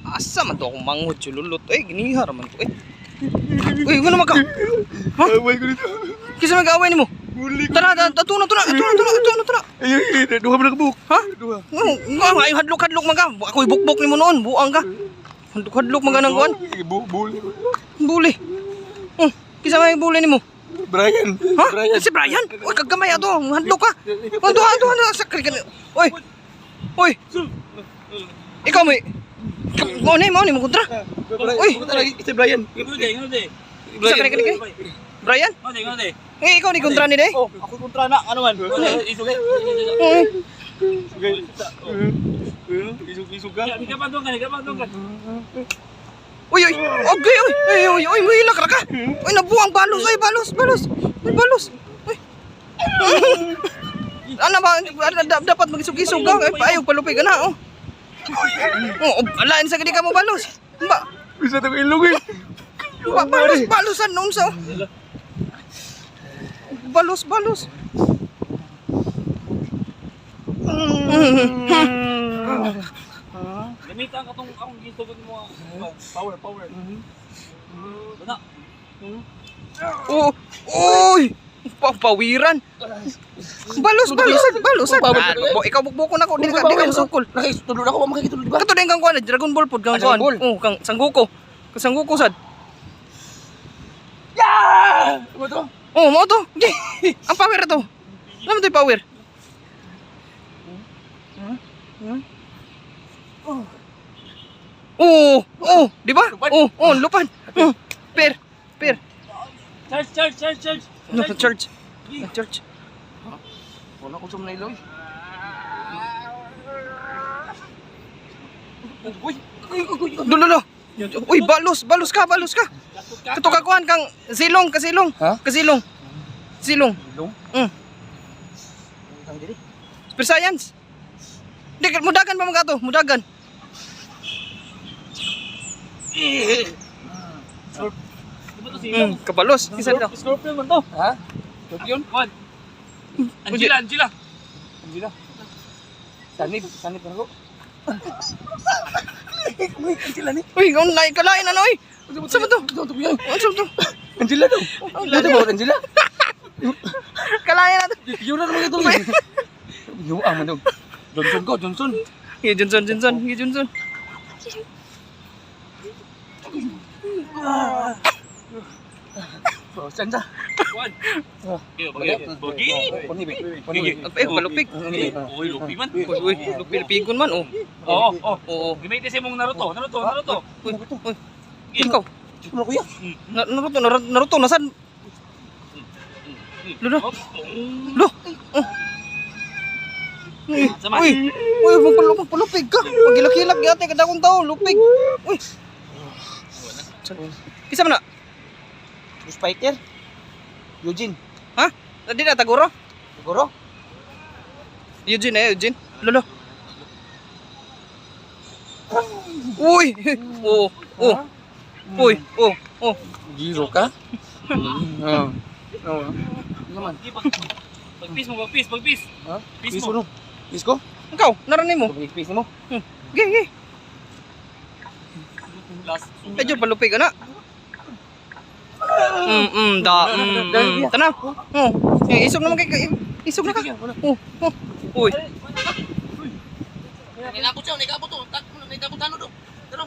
Asa man to akong manghod sululot. Eh, giniha ra man to eh. Uy, ngano man ka? Ha? Away ko dito. Kinsa man kaaway nimo? Huli ko. Tara, tara, tuna, tuna, tuna, tuna, tuna, tuna. Ay, ay, ay, duha man nakabuok. Ha? Duha. Nga, nga, ay, hadlok-hadlok man ka. Ako'y bukbok nimo noon, buang ka. Hadlok-hadlok man ka ng kuan. Buli ko. Buli. Oh, kinsa may buli nimo? Brian. Ha? Brian. Si Brian? Uy, kagamay ato. Hadlok ka. Oh, duha, duha na sakri ka. Uy. Uy. Ikaw mo. Mo ni, mo ni mo kontra. Uy. Si Brian. Isa kani kani kani. Brian? Eh, ikaw ni kontra ni day. Oh, ako kontra na. Ano man? Oo. Isog, isog ka. Uy, uy. Okay, uy. Uy, uy, uy, muhilak ra ka. Uy, nabuang balos, uy, balos, balos. Uy, balos. Uy. Ano ba, ano, dapat magisog-isog ka. Ay, ayaw, palupig ka na, oh. Oh, alain sa gani ka mo balos. Ba, Bisa tong ilong eh. ba balos, balosan noon sa. Balos, balos. Gamitan ka tong akong gitugod mo. Power, power. Wala. Oh, oy! Papawiran. Balos, balos, balos. Ah, ikaw bukbukon ako, di ka masukol. Nakitulog ako, makikitulog di ba? Kato din kang kuan, Dragon Ball pod kang Ah, kuan. Dragon Ball. Oh, kang Sangguko. Kang Sangguko sad. Yeah! Ano to? Oh, mo to. Di. Ang power to. Ano to yung power? Oh, oh, di ba? Oh, oh, lupan. Oh, per, per. Charge, charge, charge, charge. No, charge. Charge. Wala ko sa mga ilong. Uy! Uy, uy, uy. Dulo, dulo. Uy, balos, balos ka, balos ka. Kato ka kuan kang silong, kasilong. Ha? Kasilong. Silong. Ilong? Ang diri. Super Science. Di, mudagan pa mga to, mudagan. Di ba to silong? Kabalos. Isa dito. Scorpion man to. Ha? Scorpion? One. Angela, Angela. Angela. Sanib, sanib na ako. Uy, Angela ni. Uy, ang lain kalain ano oy. Sa ba to? Ito, ito, Ano to? Angela daw. Dito ba Angela? Kalain na to. Yun na naman ito. Yung ang man daw. Johnson ko, Johnson. Gi Johnson, Johnson, gi Johnson. Oh, saan sa? One. Ah. Bagi. Bagi. Kuni be. Kuni be. Eh, palupig. Uy, lupi man. Uy, uy, lupi-lupigon man oh. Oo, oo. Oo. Gamitin sa mong Naruto, Naruto, Naruto. Uy, uy. Ikaw. Ano kuya? Naruto, Naruto, Naruto, nasan? Lolo. Lo. Oh. Uy, Sama. uy, uy, magpalupig ka. Pagilak-hilak yate kada akong tao, lupig. Uy. Isa man na. Spiker? Eugene. Ha? Di na taguro? Siguro? Eugene eh, Eugene. Lolo. Uy! Oo, oh, oh. Uy, oh, oh. Giro ka? Oo. Oo. Ano man? Pag-peace mo, pag-peace, pag-peace. Ha? Peace Peace mo. mo. Peace ko? Ikaw, naranin mo. Peace mo. Ge, ge. Last. Medyo palupig ka na. Da, Tanaw. Oh, eh, isog naman kay, isog na ka. Oh, oh. Uy. Ninakot siya, nagabot to. Nagabot ano do. Tara.